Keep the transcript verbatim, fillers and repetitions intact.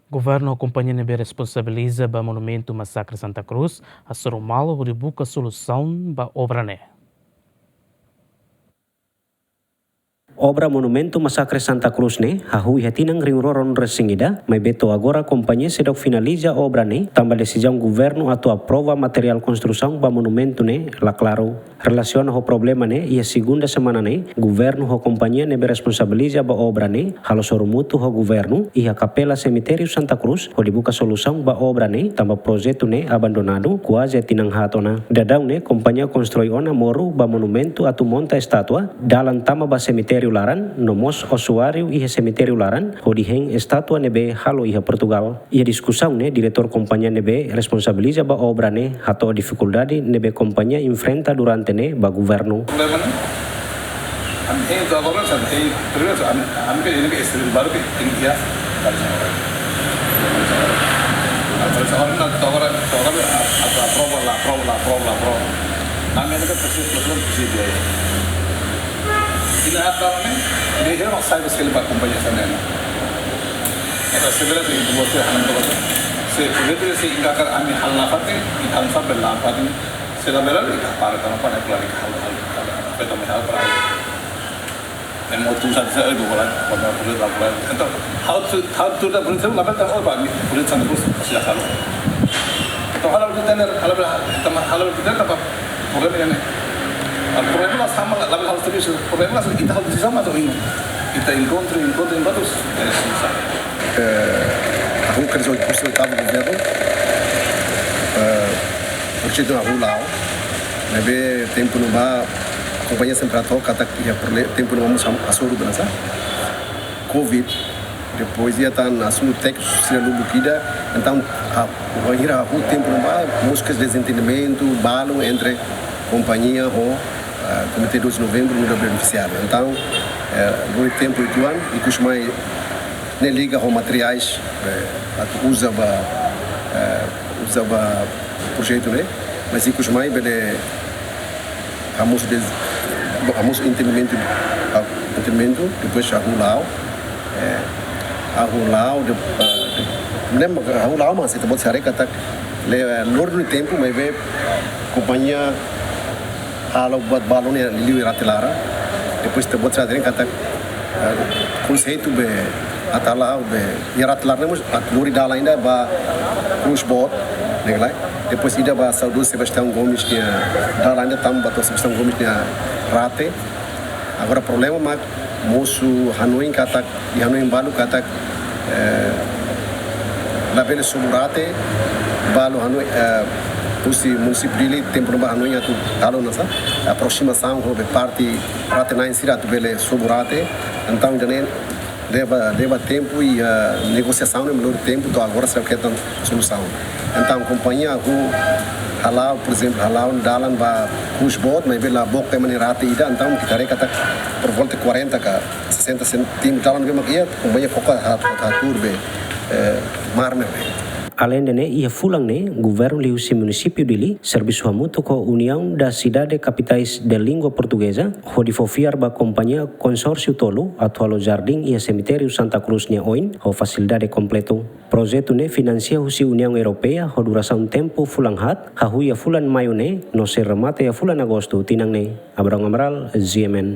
Governu ho kompañia ne'ebé responsabiliza ba monumentu Masakre Santa Cruz hasoru malu hodi buka solusaun ba obra ne'e. Obra monumentu Masakre Santa Cruz ne'e hahú iha tinan rihun rua ruanulu-resin-ida, maibé to'o agora kompañia seidauk finaliza obra ne'e, tanba desizaun governu atu aprova materiál konstrusaun ba monumentu ne'e la klaru. Relasiona ho problema ne'e, iha segunda semana ne'e, governu ho kompañia ne'ebé responsabiliza ba obra ne'e halo sorumutu ho governu iha kapela semitériu Santa Cruz hodi buka solusaun ba obra ne'e, tanba projetu ne'e abandonadu kuaze tinan haat ona. Daudaun ne'e, kompañia konstrui ona morru ba monumentu atu monta estátua, dalan tama ba semitériu laran, no mós osuáriu iha semitériu laran hodi hein estátua ne'ebé halo iha Portugal. Iha diskusaun ne'e, diretór kompañia ne'ebé responsabiliza ba obra ne'e hato'o difikuldade ne'ebé kompañia enfrenta durante ne'e ba governu. Problema ne'e, ami hein to'o agora, ami hein, primeiru, ami, ami ke ini ke istri baru ke ini dia, dari sana. Dari sana, to'o agora, to'o agora, aprova, la aprova, la aprova, la aprova. Ami ini ke presiza, presiza, presiza dia. Ini apa ne'e? Dia kira mak saya ke sekali ba kompañia sira-ne'e. Entaun, se bele se ibu bos hanesan ne'e. Se projetu se inga kar ami halo nafatin, i halo sampai nafatin. Se la bele, i ka para, ka para, ka halo, halo, halo, halo, halo, halo, halo. Ema hotu sa, sa, eh, bola, bola, bola, bola. Entaun, ha'u tu, ha'u tu da projetu, la bele, oh, ba, projetu Santa Cruz, sira halo. Entaun, halo tu tender, halo bele, tama, halo tu tender, tama, problema ne'e. Ah, problema la sama, la, la, la, la, problema la, ita halo desizaun, mas ohin ita enkontru, enkontru, enkontru, eh, susar. Eh, ha'u kere oituan, oitavu governu, eh, projetu hahú la'o, ne'ebé tempu ne'ebá, kompañia sempre hato'o katak iha prole-, tempu ne'ebá mós hasoru hanesan COVID, depois iha tan asuntu tékniku sira lubuk ida, entaun, ah, bainhira hahú tempu ne'ebá, mós iha dezentendimentu balu entre kompañia ho, ah, Komité doze de Novembru nu'udar benefisiáriu. Entaun, eh, durante tempu oituan, ikus mai ne'e liga ho materiais, eh, atu uza ba, eh, uza ba projetu ne'e, mas ikus mai bele hamosu des-, hamosu entendimentu, ah, entendimentu, depois hahú la'o, eh, hahú la'o, de, eh, de, nem hahú la'o, mas ita-boot sira haree katak, le, lori duni tempu, maibé kompañia halo buat balun ne'e liuliu iha rate laran, depois ita-boot sira haree katak, eh, konseitu be atu la'o be iha rate laran ne'e mós atu lori dalan ida ba Cruz Boat, ne'e lai. Depois ida ba saudozu Sebastião Gomes nia dalan ida tama ba to'o Sebastião Gomes nia rate. Agora problema mak mosu hanoin katak, i hanoin balu katak, eh, la bele sobu rate, balu hanoin, eh, husi munisípiu Dili, tempu ne'ebá hanoin atu halo hanesan aproximasaun ho be parte rate-na'in sira atu bele sobu rate, entaun ida-ne'e leva, leva tempu i, ah, negosiasaun ne'e lori tempu, to'o agora seidauk hetan solusaun. Entaun, kompañia hahú hala'o, por ezemplu, hala'o dalan ba Cruz Boat, maibé la book ema nia rate ida, entaun ita haree katak por volta quarenta ka sessenta centímetros dalan ne'ebé mak iha, kompañia foka ha-, ha-, hatuur be, eh, mármore. Aleinde ne'e, iha fulan ne'e, governu liuhusi munisípiu Dili servisu hamutuk ho União das Cidades Capitais de Língua Portuguesa, hodi fó fiar ba kompañia konsórsiu tolu atu halo jardín iha semitériu Santa Cruz nia oin ho fasilidade kompletu. Projetu ne'e finansia husi Uniaun Europeia ho durasaun tempu fulan haat, hahú iha fulan Maiu ne'e no sei remata iha fulan Agostu tinan ne'e. Abrão Amaral, G M N.